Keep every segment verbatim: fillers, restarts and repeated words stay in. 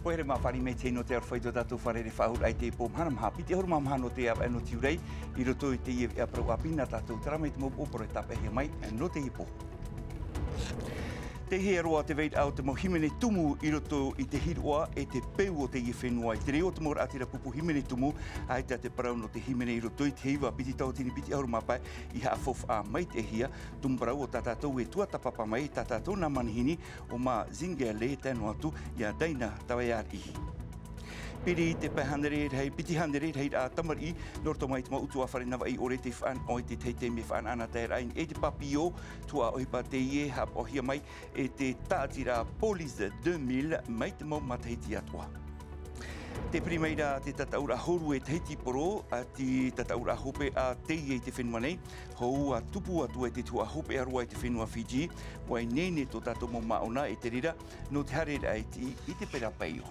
Haere mā, fāriʻi mai te hei nō te aroha i tō tātou fārerei-faʻahou-raʻa i teie pō mahana, maha piti ʻahuru mā maha nō te avaʻe nō Tiurai, i roto i teie veʻa parau ʻāpī nā tātou taramai te mau pōporo e tāpeʻahia mai nō teie pō. Tei hea roa te vairaʻa o te mau hīmene tumu i roto i te hiroʻa e te peu o teie fenua. I te reo o te mau raʻatira pupu hīmene tumu, ʻaita te parau nō te hīmene i roto i te heiva piti tauatini piti ʻahuru mā pae i haʻafaufaʻa maitaʻihia. Tumu parau o tā tātou e tuatāpapa mai, tā tātou nā manihini, ʻo Ma Zingale, tae noa atu iā Daina Tavaiariʻi. Piri te pae hānere rahi, piti hānere rahiraʻa tamariʻi nō roto mai te mau ʻutuāfare navaʻi ʻore tei faʻanaho i te tahi taime faʻanahoraʻa taeraʻa i niʻa i te pāpio, tuhaʻa ʻohipa teie e haʻapaʻohia mai e te tāʻatiraʻa Police deux mille mai te mau matahiti atoʻa. Tē piri mai ra te tataʻuraʻa hōrue Tahiti Pro, ā, te tataʻuraʻa hopeʻa teie i te fenua nei, hou ā tupu atu ai te tuhaʻa hopeʻa roa i te fenua Fiji, ʻua ineine tō tātou mau māʻona e te reira nō te haereraʻa i te, i te pera paio.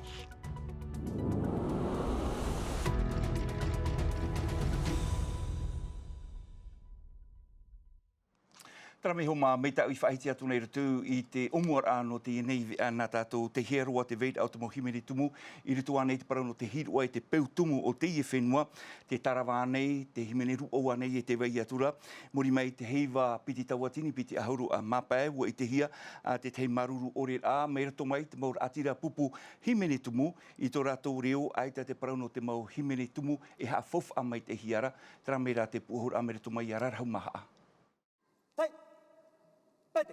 Terā mai hoʻi mā, mai tāʻu i faʻahiti atu nei i roto i te ʻōmuaraʻa nō teie nei veʻa nā tātou, tei hea roa te vairaʻa o te mau hīmene tumu, i roto ānei i te parau nō te hiroʻa e te peu tumu o teie fenua, tē tārava nei, te hīmene rūʻau ānei e tē vai atu ra, muri mai te heiva piti tauatini piti ʻahuru mā pae, ʻua ʻitehia, ā, te tahi māuruuru ʻore ra, mai roto mai te mau raʻatira pupu hīmene tumu, i tō rātou reo, ʻaita te parau nō te mau hīmene tumu e haʻafaufaʻa maitaʻihia ra, terā mai rā te pūʻohuraʻa mai roto mai iā Rarahu Mahaʻa. Hai! Pete!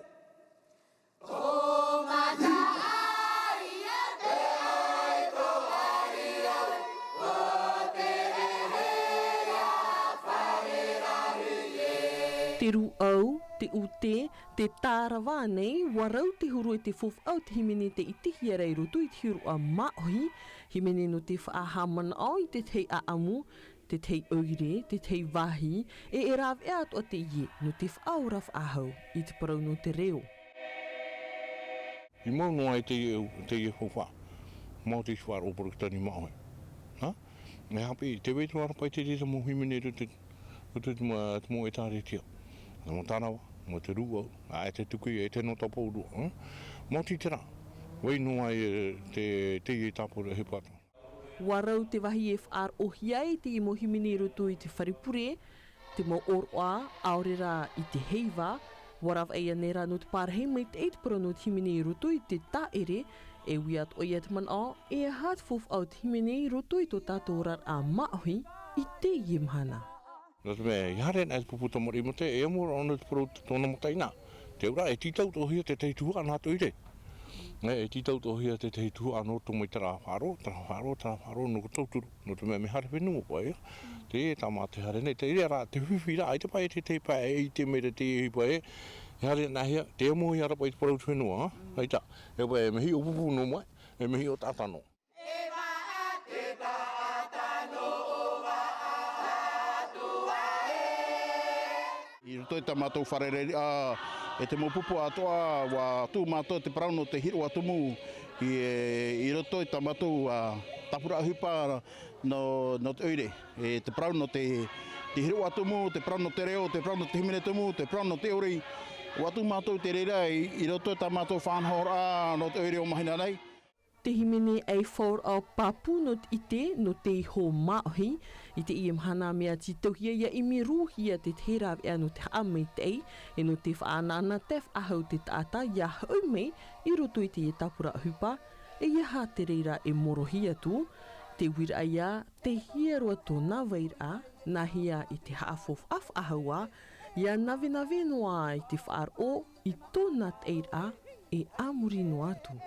Te rūʻau, te ʻute, te tārava nei, ʻua rau te huru e te faufaʻa o te hīmene tei ʻitehia ra i roto i te hiroʻa māʻohi, hīmene nō te faʻahaʻamanaʻo i te tahi ʻāʻamu, te tahi ʻoire, te tahi vāhi, e e rāveʻa atoʻa teie nō te faʻaora faʻahou i te parau nō te reo. I mau noa ai teie, teie faufaʻa, mau te faʻaroʻo Porekitani māʻohi. Hā? E haʻapiʻi, tē vai ra te arataʻi i te reira mau hīmene i roto, roto i te mau, te mau ʻĒtārētia. Te mau tārava, mau te rūʻau, ā, e te tuku ia, e te nō tāpaʻo roa, hā? Mau te terā, vai noa ai, e, te, teie tāpura e hepata. ʻUa rau te vāhi e faʻaroʻohia ai te mau hīmene i roto i te fare pure, te mau ʻōroʻa, ʻaore rā i te heiva, ʻua ravaʻi ānei rā nō te parahi maitaʻi te parau nō te hīmene i roto i te tāʻere, e ui atoʻa ia te manaʻo, e aha te faufaʻa o te hīmene i roto i tō tātou oraraʻa māʻohi i teie mahana. Nō te mea, e haere ana te pupu tamariʻi mate, e amo roa ana te parau tōna mataʻeinaʻa. Te auraʻa, e tītau atoʻa hia te tahi tuhaʻa nā te ʻoire. E, e tītau atoʻa hia te tahi tuhaʻa nō roto mai terā faʻaroʻo, terā faʻaroʻo, terā faʻaroʻo, nō te tauturu. Nō te mea, mea haere fenua paʻi, ā. Te tāmā te haere nei, te reira rā, te fifi rā, ʻaita paʻi te, te pae, e ʻite mai ra te pae, e haere ana hia, te amo hia ra paʻi te parau te fenua, ā. ʻAita, e paʻi, e mea hiʻo pupu noa mai, e mea hiʻo taʻata noa. I roto i tā mātou fare rahi, ā, e te mau pupu atoʻa, ʻua tuʻu mātou te parau nō te hiroʻa tumu i, i roto i tā mātou, ā, tāpura ʻohipa nō, nō te ʻoire. E te parau nō te, te hiroʻa tumu, te parau nō te reo, te parau nō te hīmene tumu, te parau nō te ʻori. ʻUa tuʻu mātou te reira i, i roto i tā mātou faʻanahoraʻa nō te ʻoire o Mahina nei. Te hīmene ʻaifau ra pāpū nō te ʻite, nō te iho māʻohi. I teie mahana mea tītauhia ʻia ʻimi rūhia te tahi rāveʻa nō te haʻamaitaʻi, e nō te faʻaʻanaʻanatae faʻahou te taʻata ʻia hoʻi mai i roto i te tāpura ʻohipa, e ʻeiaha te reira e morohi atu, te uiraʻa ia, tei hea roa tōna vairaʻa, nā hea i te haʻafaufaʻa faʻahou ā, ʻia navenave noa i te faʻaroʻo i tōna taʻiraʻa e a muri noa atu.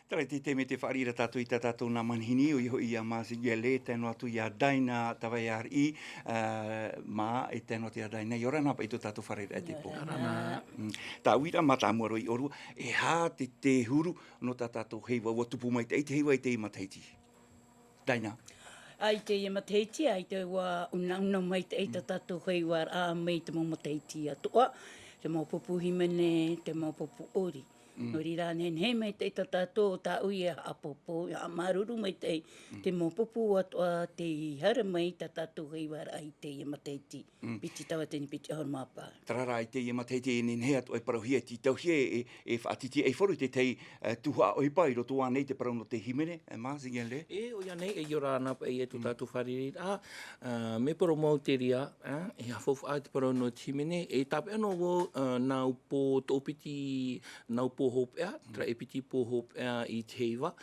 Terā te taime tē fāriʻi ra tātou i tā tātou nā manihini, ʻoia hoʻi iā Mazigele, tae noa atu iā Daina Tavaiariʻi, ā, mā, e tae noa atu iā Daina, ʻia ora na paʻi tō tātou fare rahi i teie pō. ʻIa ora na. Mm. Tā uiraʻa mā tāmua roa i ʻōrua, e aha te, te huru nō tā tātou heiva, ʻua tupu maitaʻi te heiva i teie matahiti? Daina. ʻAita i teie matahiti, ʻaita ʻua unauna maitaʻi tā tātou heiva ra mai te mau matahiti atoʻa, te mau pupu hīmene, te mau pupu ʻori. Nō reira, nehenehe maitaʻi tā tātou, tā ʻoe e haʻapōpō, e haʻamāuruuru maitaʻi te mau pupu atoʻa tei haere mai tā tātou heiva ra i teie matahiti. Piti tauatini, piti ʻahuru mā pae. Terā rā, i teie matahiti e nehenehe atoʻa e parauhia, e tītauhia, e, e faʻatītīʻaifaro i te tahi, e, tuhaʻa ʻohipa i roto ānei i te parau nō te hīmene, e, mā Zingale? E, ʻoia nei, e ʻia ora na paʻi e tō tātou fārereiraʻa, a, mea parau mau te reira, a, e haʻafaufaʻa te parau nō te hīmene, e tāpeʻa noa vau, a, nā upō toʻopiti, nā upō hopeʻa, terā e piti pō hopeʻa i te heiva.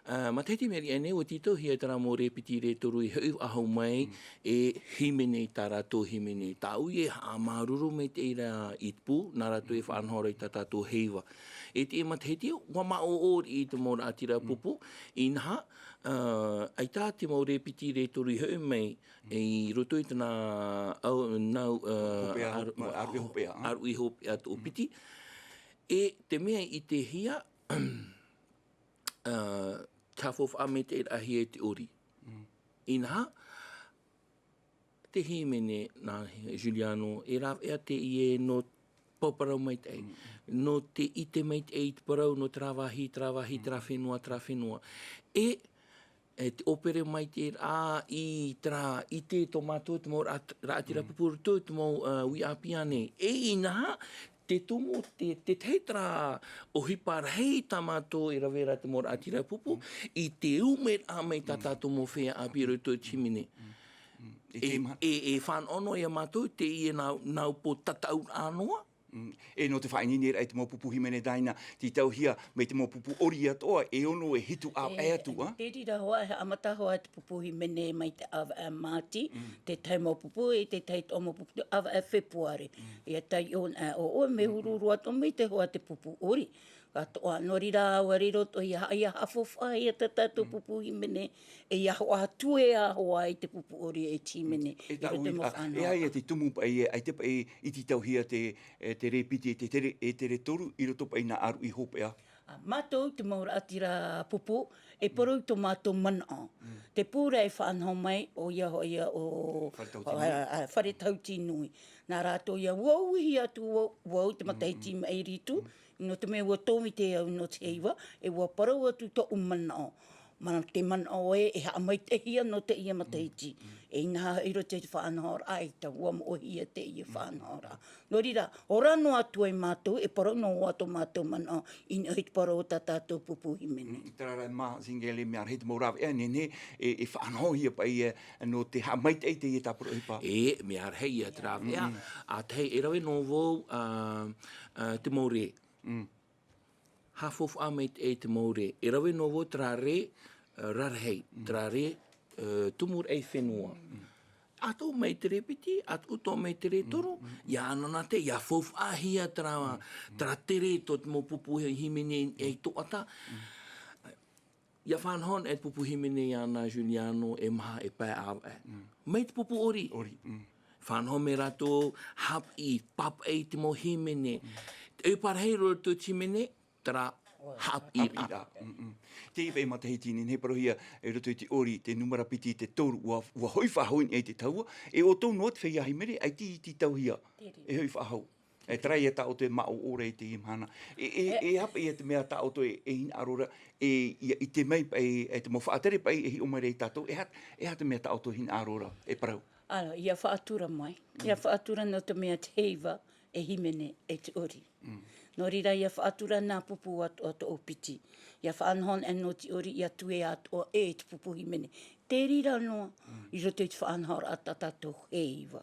A, matahiti mai nei, ʻua tītauhia terā mau rēpiti rē toru i hoʻi faʻahou mai, e hīmene i tā rātou hīmene. Tā ʻoe e haʻamāuruuru maitaʻi ra i te pū, nā rātou e faʻanaho ra i tā tātou heiva. E teie matahiti, ʻua māʻoʻo riʻi te mau raʻatira pupu, inaha, a, ʻaita te mau rēpiti rē toru i hoʻi mai, e i roto i tana au, nau, a, Hopeʻa, aru-, aruʻi hopeʻa, a? Aruʻi hopeʻa toʻopiti. E te mea i ʻitehia, a, te haʻafaufaʻa maitaʻiraʻahia i te ʻori. Inaha, te hīmene nā Giuliano, e rāveʻa teie nō te parau maitaʻi. Nō te ʻite maitaʻi i te parau, nō terā vāhi, terā vāhi, terā fenua, terā fenua. E, e te ʻōpere maitaʻi ra i terā, i te tō mātou, te mau raʻat-, raʻatira pupu roto, te mau, a, uʻi ʻāpī ānei. E inaha, te tumu, te, te tahi terā ʻohipa rahi tā mātou e rave ra te mau raʻatira pupu, i te ʻumeraʻa mai tā tātou mau feiā ʻāpī roto i te hīmene. E, e, e fānaʻo noa ia mātou, teie nā, nā upō tataʻuraʻa noa. E nō te faʻaineineraʻa i te mau pupu hīmene Daina, tītauhia mai te mau pupu ʻori atoʻa, e ono, e hitu ʻāvaʻe atu, a? Te reira hoʻi, e haʻamata hoʻi te pupu hīmene mai te ʻāvaʻe Māti, te tahi mau pupu, e te tahi atoʻa mau pupu, ʻāvaʻe Fepuare. ʻIa taiʻo, e, ʻo, ʻo, mea huru roa atoʻa mai te hoʻi te pupu ʻori. Ka toʻa, nō reira, ʻua riro atoʻa ʻia, ʻia haʻafaufaʻahia tā tātou pupu hīmene, e ʻia hoʻi atu e ʻaore i te pupu ʻori e te hīmene. E i roto i te mau fānaʻo. E aha ia te tumu paʻi, e, ʻaita paʻi i tītauhia te, e, te rēpiti, e te tere, e te rē toru, i roto paʻi i nā aruʻi hopeʻa? A, mātou te mau raʻatira pupu, e parau i tō mātou manaʻo. Te pū ra e faʻanaho mai, ʻoia hoʻi ïa ʻo Fare Tahutini. A, a, Fare Tahutini. Nā rātou ïa, ʻua uihi atu vau, vau te matahiti i maʻiri atu, nō te mea ʻua tōmite au nō te heiva, e ʻua parau atu tōʻu manaʻo. Mana-, te manaʻo ē, e haʻamaitaʻihia nō teie matahiti. E inaha i roto i te faʻanahoraʻa, ʻaita ʻua moʻehia teie faʻanahoraʻa. Nō reira, ora noa atu ai mātou, e parau noa atu tō mātou manaʻo, i niʻa i te parau o tā tātou pupu hīmene. Mm, terā rā mā Zingale, mea rahi te mau rāveʻa, nehenehe, e, e faʻanahohia paʻi, e, nō te haʻamaitaʻi i teie tāpura ʻohipa. E, mea rahi ia te rāveʻa, a tahi e rave noa vau, a, a, te mau rē. Haʻafaufaʻa maitaʻi te mau rē. E rave noa vau terā rē, e, rarahi, terā rē, e, tumu raʻi fenua. ʻAtoʻa mai te rēpiti, ʻatoʻa mai te rē toru, ʻia ʻananahi, ʻia faufaʻahia terā, terā tere tō te mau pupu hīmene i toʻata. ʻIa faʻanaho e te pupu hīmene iāna Giuliano e maha e pae ʻāvaʻe. Mai te pupu ʻori. ʻOri, mm. Faʻanaho mai rātou, haʻapiʻi, pāpaʻi i te mau hīmene. Te ʻohipa rahi roto i te hīmene, terā haʻapiʻiraʻa. Haʻapiʻiraʻa, mm, mm. Teie paʻi matahiti nei, e parauhia i roto i te ʻori, te nūmera piti, te toru, ʻua, ʻua hoʻi faʻahou i niʻa i te tahua, e ʻoutou noa te feiā hīmene, ʻaita i tītauhia, e hoʻi faʻahou. E terā ia tā ʻoutou e māʻoʻo ra i teie mahana. E, e, e aha paʻi ia te mea tā ʻoutou e, e hinaʻaro ra, e, ʻia ʻite mai paʻi, e te mau faʻatere paʻi, e hiʻo mai ra ia tātou, e aha, e aha te mea tā ʻoutou e hinaʻaro ra, e parau? Alors, ʻia faʻatura mai. ʻIa faʻatura nō te mea te heiva, e hīmene, e te ʻori. Nō reira, ʻia faʻatura nā pupu atoʻa toʻopiti. ʻIa faʻanaho nō te ʻori, ʻia tuea atoʻa e te pupu hīmene. Te reira noa, i roto i te faʻanahoraʻa tā tātou heiva.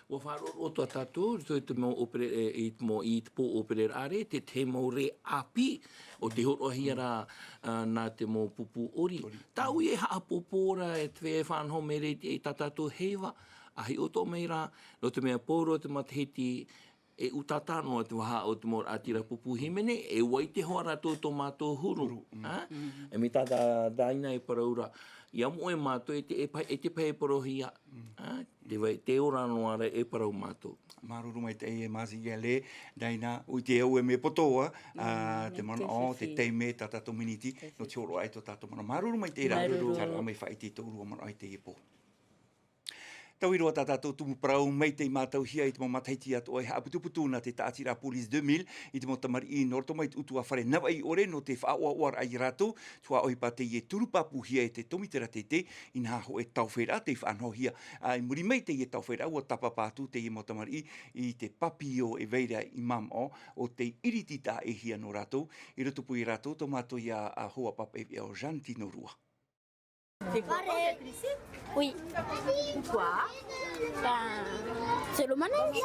ʻUa faʻaroʻo atoʻa tātou, i roto i te mau ʻōpere, e, i te mau, i te pō ʻōpereraʻa rē, te, te mau rē ʻāpī, ʻo tē hōroʻahia ra, a, nā te mau pupu ʻori. Tāʻu e haʻapōpō ra, e te feiā e faʻanaho mai ra i tā tātou heiva, ʻa hiʻo atoʻa mai ra, nō te mea pauroa te matahiti, e ʻūtata noa te vaha o te mau raʻatira pupu hīmene, e ʻua ʻite hoʻi rātou tō mātou huru. Huru, mm. A? E mai tā, tā Daina e parau ra, ʻia moʻe mātou e te, e pae, e te pae e parauhia. A? Te vai, te ora noa ra e parau mātou. Māuruuru maitaʻi e mā Zingale, Daina, ʻua ʻite au e mea poto ā, a, te manaʻo, te taime, tā tātou miniti, nō te hōroʻa i tō tātou manaʻo. Māuruuru maitaʻi ra, haere mai faʻaʻite i tō ʻoe manaʻo i teie pō. Taui roa tā tātou tumu parau, mai tei mātauhia i te mau matahiti atoʻa e haʻaputuputu nā te tāʻatiraʻa Police deux mille i te mau tamariʻi nō roto mai i te ʻutuāfare Navaʻi ʻore nō te faʻaʻoaʻoaraʻa ia rātou. Te ʻohipa teie e turu pāpūhia e te tōmitera teitei, inaha hōʻē taufeeraʻa tei faʻanahohia. Ā, i muri mai teie taufeeraʻa, ʻua tāpapa atu teie mau tamariʻi i te pāpio e vai ra i mamaʻo, ʻo tei iriti taʻa-ʻē-hia nō rātou. I rotopū ia rātou tō mātou ia hoa pāpaʻi veʻa ʻo Jeanne Tinorua. T'es contente d'être ici ? Oui. Pourquoi ? Ben, c'est le manège.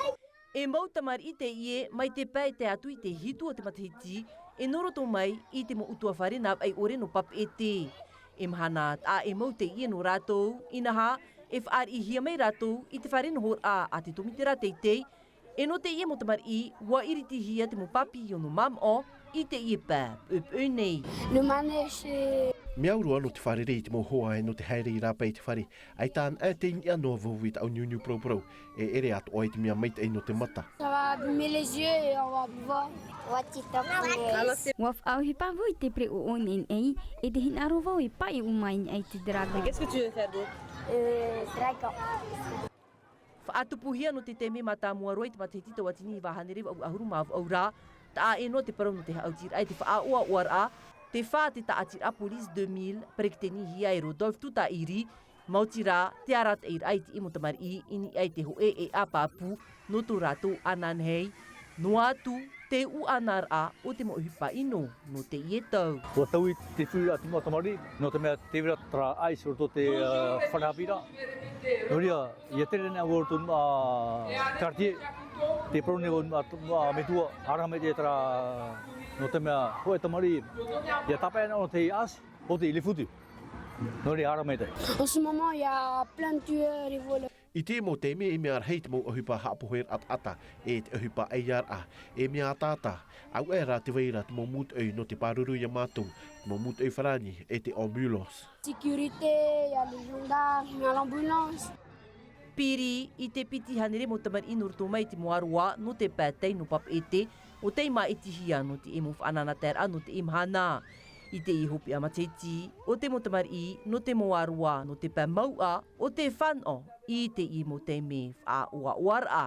E mau tamariʻi teie, mai te pae e tae atu i te hitu o te matahiti, e nō roto mai i te mau ʻutuāfare Navaʻi ʻore nō Papeʻete. E mahana taʻa ʻē mau teie nō rātou, inaha, e fāriʻihia mai rātou i te fare nohoraʻa a te tōmitera teitei, e nō teie mau tamariʻi, ʻua iritihia te mau pāpio nō mamaʻo i teie pae poʻipoʻi nei. Le manège, c'est... Mea au roa nō te fārerei i te mau hoa e nō te haere i rāpae i te fare, ʻaita anaʻe tei niʻa noa vau i taʻu niuniu paraparau, e ʻere atoʻa i te mea maitaʻi nō te mata. Ça va abîmer les yeux et on va voir. What you talk to me. ʻUa faʻaʻohipa vau i te pereʻoʻo i niʻa i, e te hinaʻaro vau e paʻi ʻuma i niʻa i te dragon. Qu'est-ce que tu veux faire d'autre ? Euh, dragon. Faʻatupuhia nō te taime mātāmua roa i te matahiti tauatini iva hānere vaʻu ʻahuru mā vaʻu ra, taʻa ʻē noa te parau nō te haʻautiraʻa i te faʻaʻoaʻoaraʻa, te fā te tāʻatiraʻa Police deux mille, peretitenihia e Rodolphe Tutaʻiri, maoti rā, te arataʻiraʻa i te mau tamariʻi i niʻa i te hōʻē ʻēʻa pāpū nō tō rātou ananahi, noa atu, te uʻuanaraʻa o te mau ʻohipa ʻino nō teie tau. ʻUa taui te furiraʻa te mau tamariʻi, nō te mea tē vai ra terā ice i roto i te, ā, fare haʻapiʻiraʻa. Nō reira, ʻia tere nei vau i roto i te, ā, quartier, tē parau nei vau i roto i te, ā, metua, haere mai te terā, nō te mea hōʻē tamariʻi, ʻia tāpaʻe ana ʻōna i te ice, ʻo te, il est foutu. Nō reira, haere mai te. En ce moment, il y a plein de tueurs et voleurs. I te mau taime, e mea rahi te mau ʻohipa haʻapohe taʻata, e te ʻohipa ʻaiaraʻa, e mea ataata, auaʻe rā tē vai ra te mau mūtoʻi nō te pāruru ia mātou, te mau mūtoʻi farāni, e te ambulance. Sécurité, il y a les gendarmes, il y a l'ambulance. Piri i te piti hānere mau tamariʻi nō roto mai i te mau ʻāroa nō te pae tei nō Papeʻete, ʻo tei māʻitihia nō te mau faʻanahoraʻa nō te mahana. I teie hopeʻa matahiti, ʻo te mau tamariʻi nō te mau ʻāroa nō te pae mauʻa, ʻo tē fānaʻo i teie mau taime faʻaʻoaʻoaraʻa.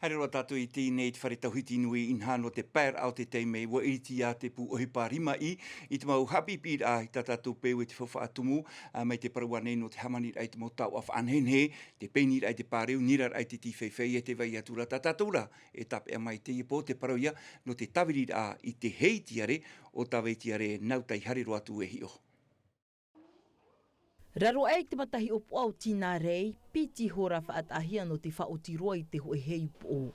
Haere roa tātou i teie nei i te fare tauhiti nui, inaha nō te paeraʻa o te taime, ʻua ʻiritia te pū ʻohipa rimaʻī i te mau haʻapiʻipiʻiraʻa i tā tātou peu e te faufaʻa tumu, ā, mai te parau ānei nō te hāmaniraʻa i te mau taoʻa faʻanehenehe, te peniraʻa i te pāreu, niraraʻa i te tīfaifai, e tē vai atu ra tā tātou ra e tāpeʻa mai i teie pō, te parau ia nō te tāviriraʻa i te hei tiare, ʻo Tāvai Tiare, nau tei haere roa atu e hiʻo. Raro aʻe i te matahiʻopoʻa o Tina Rei, piti hora faʻataʻahia nō te faʻaoti roa i te hōʻē hei upoʻo.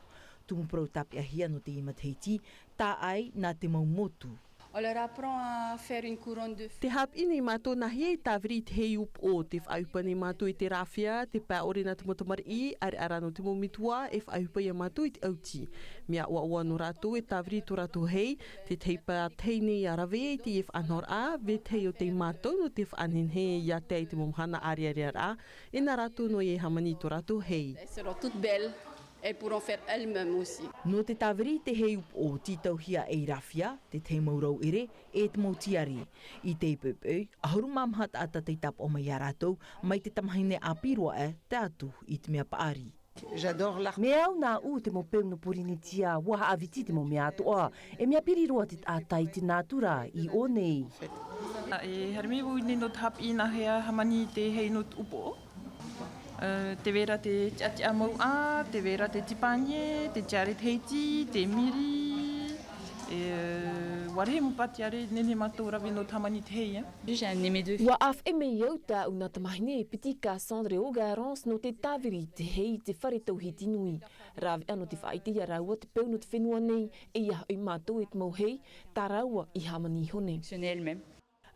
Tumu parau tāpeʻahia nō teie matahiti, tāʻai nā te mau motu. On leur apprend à faire une couronne de feu. Tē haʻapiʻi nei mātou nāhea e tāviri i te hei upoʻo, tē faʻaʻohipa nei mātou i te rāvea, te pae ʻore nā te mau tamariʻi, ʻāreʻa rā nō te mau metua, e faʻaʻohipa ia mātou i te ʻauti. Mea ʻoaʻoa nō rātou e tāviri i tō rātou hei, te tahi pae teie nei ʻa rave i teie faʻanahoraʻa, vetahi o tei mātou nō te faʻanehenehe ia tae i te mau mahana ʻārearearaʻa, e nā rātou noa e hāmani i tō rātou hei. Elles seront toutes belles. Elles pourront faire elles-mêmes aussi. Nō te tāviri i te hei upoʻo, tītauhia ei rāvea, te tahi mau rauʻere, e te mau tiare. I teie poʻipoʻi, ʻahuru mā maha taʻata tei tāpaʻo mai ia rātou, mai te tamahine ʻāpī roa aʻe, tae atu i te mea paʻari. J'adore l'art. Mea au nāʻu te mau peu nō Pōrīnetia, ʻua haʻaviti te mau mea atoʻa. E mea piri roa te taʻata i te nātura i ʻō nei. E haere mai vau i ʻō nei nō te haʻapiʻi nāhea e hāmani i te hei nō te upoʻo. Ā, tē vai ra te tiʻatiʻa mauʻa, tē vai ra te tipanie, te tiare Tahiti, te miri, e, ʻua rahi mau paʻi tiare e nehenehe mātou e rave nō te hāmani i te hei, ā. J'ai un aimé de... ʻUa ʻāfaʻi mai au tāʻu nā tamahine e piti, Cassandre Ogarance, nō te tāviri i te hei i te fare tauhiti nui. Rāveʻa nō te faʻaʻite ia rāua te peu nō te fenua nei, e ʻia hoʻi mātou e te mau hei, tā rāua i hāmani iho nei. Fonctionner elle-même.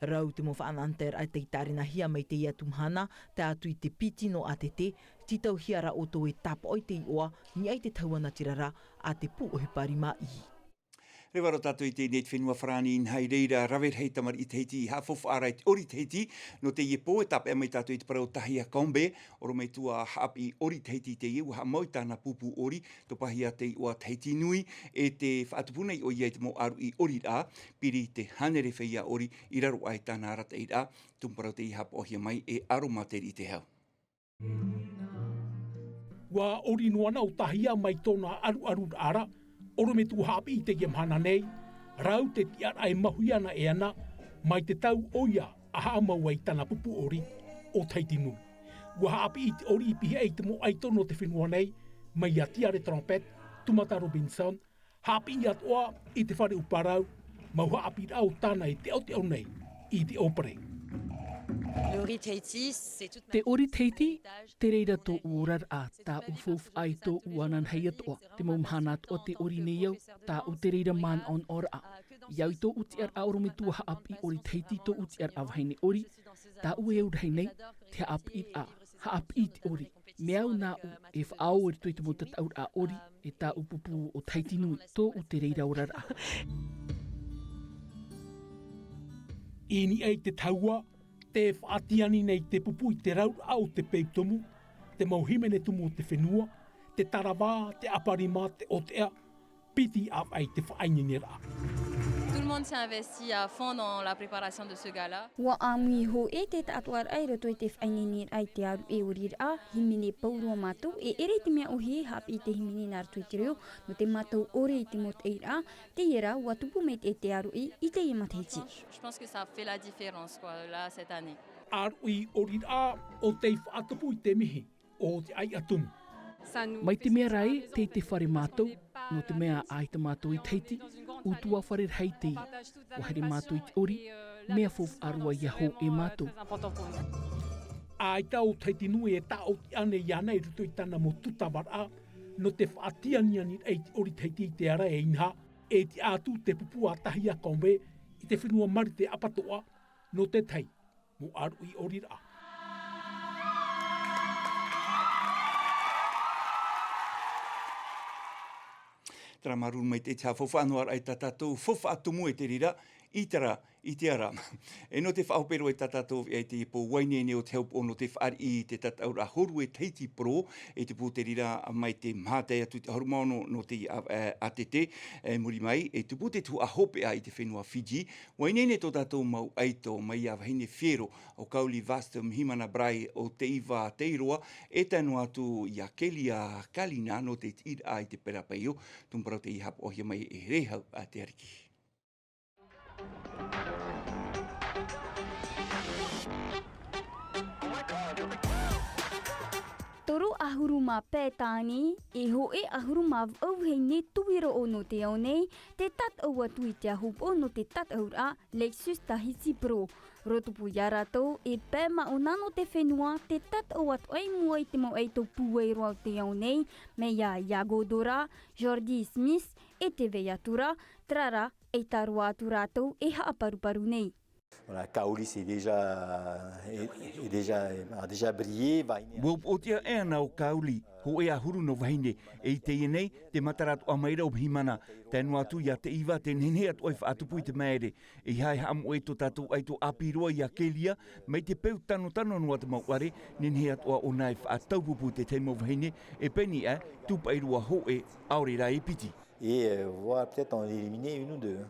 Rau te mau faʻanahoraʻa tei tārenahia mai teie atu mahana, tae atu i te piti nō ʻātete, tītauhia rā ʻoutou e tāpaʻo i te iʻoa, niʻa i te tahua natirara a te pū ʻohipa rimaʻī. Reva roa tātou i teie nei te fenua Farāni, inaha i reira rave rahi tamariʻi Tahiti i haʻafaufaʻa ra i te ʻori Tahiti. Nō teie pō e tāpeʻa mai tātou i te parau Tahia Combe, ʻorometua haʻapiʻi ʻori Tahiti teie, ʻua haʻamau i tāna pūpū ʻori, topahia te iʻoa Tahiti Nui, e tē faʻatupu nei ʻoia i te mau ʻāruʻi ʻoriraʻa, piri i te hānere feiā ʻori i raro aʻe i tāna arataʻiraʻa. Tumu parau tei haʻapaʻohia mai e Aro Māteri i te hau. ʻUa ʻori noa na ʻo Tahia mai tōna ʻaruʻaruraʻa ra, ʻorometua haʻapiʻi i teie mahana nei, rau te tiʻaraʻa e mahuʻi ana e ana, mai te tau ʻoia a haʻamau ai tāna pūpū ʻori ʻo Tahiti Nui. ʻUa haʻapiʻi i te ʻori i pihaʻi i te mau ʻaito nō te fenua nei, mai iā Tiare Trompette, Tumata Robinson, haʻapiʻi atoʻa i te fare ʻo Parau, mau haʻapiʻiraʻa ʻo tāna e teʻoteʻo nei i te ʻōpere. Le riz Tahiti, c'est toute ma... Te ʻori Tahiti, te reira tōʻu oraraʻa, tāʻu faufaʻa i tōʻu ananahi atoʻa. Te mau mahana atoʻa tē ʻori nei au, tāʻu te reira manaʻonaʻoraʻa. I au i tōʻu tiʻaraʻa ʻorometua haʻapiʻi ʻori Tahiti, tōʻu tiʻaraʻa vahine ʻori, tāʻu e au rahi nei, te haʻapiʻiraʻa, haʻapiʻi i te ʻori. Mea au nāʻu e faʻaō i roto i te mau tataʻuraʻa ʻori, e tāʻu pūpū ʻo Tahiti Nui, tōʻu te reira oraraʻa. I niʻa i te tahua, tē faʻatiani nei te pupu i te rauraʻa o te peu tumu, te mau hīmene tumu o te fenua, te taravā, te ʻaparima, te ʻōteʻa, piti ʻāvaʻe i te faʻaineineraʻa. Tout le monde s'est investi à fond dans la préparation de ce gala. ʻUa ʻāmui hōʻē te taʻatoʻaraʻa i roto i te faʻaineineraʻa i te ʻāruʻi ʻoriraʻa, hīmene pauroa mātou, e ʻere i te mea ʻōhie e haʻapiʻi i te hīmene nā roto i te reo, nō te mātau ʻore i te mau taʻiraʻa, teie rā, ʻua tupu maitaʻi te ʻāruʻi i teie matahiti. Je pense que ça fait la différence, quoi, là, cette année. ʻĀruʻi ʻoriraʻa ʻo tei faʻatupu i te mihi o te ʻaiʻa tumu. Mai te mea rā ē, tei te fare mātou, nō te mea ʻaita mātou i Tahiti, ʻutuāfare rahi teie. ʻUa haere mātou i te ʻori, mea faufaʻa roa ia hōʻē mātou. ʻAita ʻo Tahiti Nui e tāʻoti ʻana iāna i roto i tāna mau tūtavaraʻa, nō te faʻatianianiraʻa i te ʻori Tahiti i te ara e inaha, e tiʻa atu te pupu a Tahia Combe i te fenua Marite ʻapatoʻa, nō te tahi mau ʻāruʻi ʻoriraʻa. Terā māuruuru maitaʻi te haʻafaufaʻa noa raʻa i tā tātou faufaʻa tumu e te reira, i terā, i te ara. E nō te faʻahope roa i tā tātou veʻa i teie pō, ʻua ineine ʻo te hau poʻo nō te fāriʻi i te tataʻuraʻa hōrue Tahiti Pro, e tupu te reira mai te maha tae atu i te ʻahuru mā ono nō teie ʻāvaʻe ʻātete, e muri mai, e tupu te tuhaʻa hopeʻa i te fenua Fiji, ʻUa ineine tō tātou mau ʻaito mai iā Vahine Fiero, ʻo Kauli Vast, Mihimana Brai, ʻo Teiva Teiroa, e tae noa atu iā Kelia Kalina nō te tiʻiraʻa i te pera paio, tumu parau tei haʻapaʻohia mai e Rehau a te Ariki. Toru ʻahuru mā pae tāne, e hōʻē ʻahuru mā vaʻu vahine tuiroʻo nō te ao nei, tē tataʻu atu i te aho poʻo nō te tataʻuraʻa Lexus Tahiti Pro. Rotopū iā rātou e pae māʻona nō te fenua, tē tataʻu atu ai i mua i te mau ʻaito pūai roa o te ao nei, mai iā Iago Dora, Jordi Smith, e tē vai atu ra, terā rā, ʻaita roa atu rātou e haʻaparuparu nei. Voilà, Kauli, c'est déjà, est, est déjà, a déjà brillé, va... ʻUa upoʻotiʻa ʻē ana ʻo Kauli, hōʻē ʻahuru nō vahine, e i teie nei, tē matara atoʻa mai ra ʻo Mihimana, tae noa atu iā Teiva, tē nehenehe atoʻa e faʻatupu i te māere, ʻeiaha e haʻamoʻe tō tātou ʻaito ʻāpī roa iā Kelia, mai te peu tanotano noa te mau ʻare, nehenehe atoʻa ʻōna e faʻataupupu i te tahi mau vahine, e pēni aʻe, tūpaʻi roa hōʻē, ʻaore rā e piti. Et, euh, voir peut-être en éliminer une ou deux.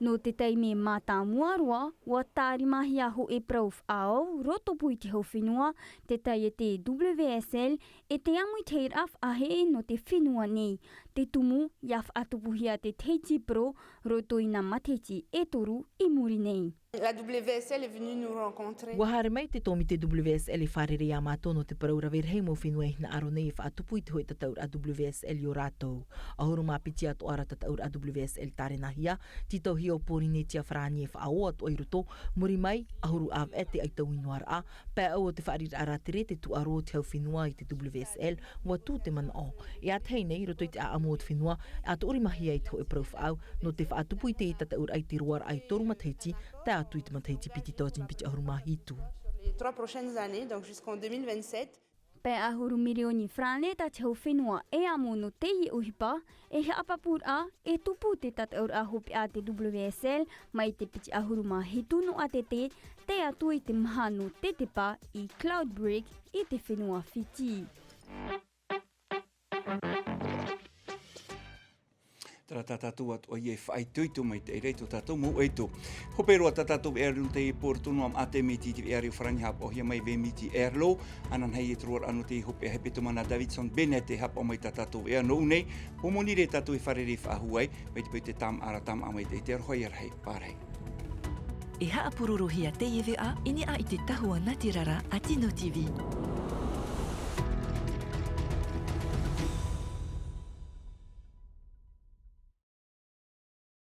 Nō te taime mātāmua roa, ʻua tārimahia hōʻē parau faʻaau, rotopū i te hau fenua, te taiete W S L, e te ʻāmuitahiraʻa faʻaheʻe nō te fenua nei. Te tumu, ʻia faʻatupuhia te Tahiti Pro, roto i nā matahiti e toru i muri nei. La W S L est venue nous rencontrer. ʻUa haere mai te tōmite W S L e fārerei iā mātou nō te parau rave rahi mau fenua e hinaʻaro nei e faʻatupu i te hōʻē tataʻuraʻa W S L i ō rātou. ʻAhuru mā piti atoʻa ra tataʻuraʻa W S L tārenahia, tītauhia ʻo Pōrīnetia Farāni e faʻaō atoʻa i roto, muri mai, ʻahuru ʻāvaʻe te ʻaitau i noaraʻa, pae ʻau o te fāriʻiraʻa rātere te tūʻaro o te hau fenua i te W S L, ʻua tū te manaʻo. E ʻātahi nei, i roto i te ʻāʻamu o te fenua, ʻa tuʻurimahia i te hōʻē parau faʻaau, nō te faʻatupu i te tataʻuraʻa i te roaraʻa e toru matahiti, tae atu i te matahiti piti tauatini piti ʻahuru mā hitu. Les trois prochaines années, donc jusqu'en deux mille vingt-sept. Pae ʻahuru mirioni farāne tā te hau fenua e amo nō teie ʻohipa, e haʻapāpūraʻa, e tupu te tataʻuraʻa hopeʻa a te W S L, mai te piti ʻahuru mā hitu nō ʻātete, tae atu i te maha nō tetepa i Cloudbreak i te fenua Fiti. Terā tā tātou atoʻa ia e faʻaitoito mai te reira i tō tātou mau ʻaito. Hope roa tā tātou veʻa nō teie pō roto noa maʻa te miti i te veʻa reo farāni haʻapaʻohia mai vemiti Airlo, ananahi e te roaraʻa nō teie hopeʻa hepetoma nā Davidson Bennett e haʻapaʻo mai tā tātou veʻa nō ʻū nei, pō moni rē tātou e fārerei faʻahou ai, mai te peu te tāmāʻa ra tāmāʻa mai te, te aroha ia rahi, pārahi. E haʻapurorohia teie veʻa i niʻa i te tahua nā te rara a Tino T V.